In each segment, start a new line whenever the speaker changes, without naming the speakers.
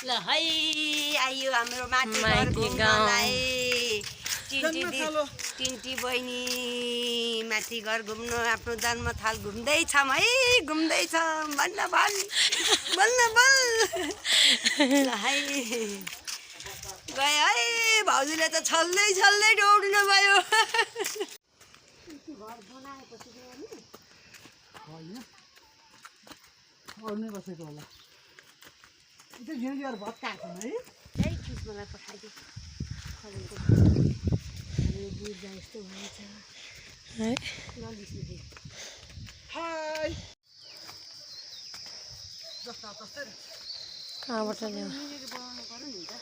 ल है आइयो हाम्रो माथि घर घुम्नलाई टिन्टी बहिनी माथि घर घुम्न आफ्नो जन्मथाल घुम्दैछौँ है घुम्दैछौँ भन्न भन् ल है गयो है भाउजूले त छल्दै छल्दै दौड्नु भयो घर बनाएपछि
बसेको होला त्यो घिउ भत्काएको छ है
है कृष्णलाई पठाइदियो बुझ्दा यस्तो हुन्छ
है
नलिस्नु
हाय जस्ता तस्तै
कहाँबाट ल्याऊ
मिलेर बनाउनु पर्यो नि त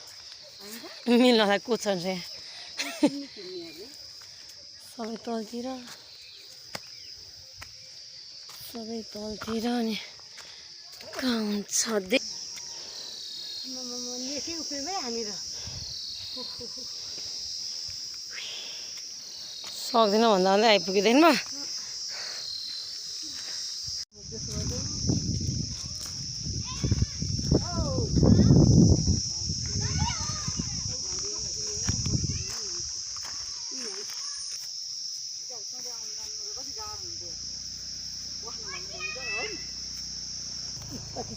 होइन
मिल्नलाई कुछन् रे सबै तलतिर अनि कहाँ हुन्छ
लेखेँ उफ्रिमै हानेर
सक्दिनँ भन्दा भन्दै आइपुगिँदैन म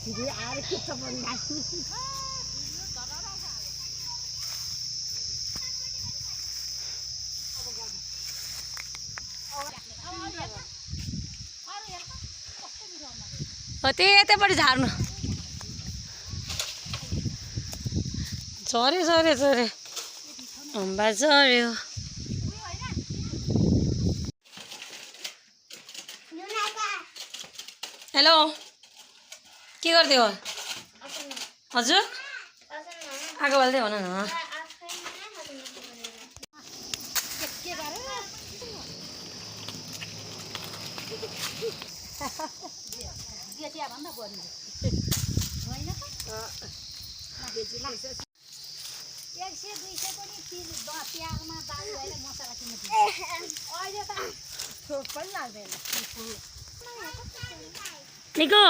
आएर के छ भन्दा
त्यही यतैपट्टि झार्नु झऱ्यो अम्बा झऱ्यो हेलो के गर्दै हो हजुर आगो बाल्दै भन न निको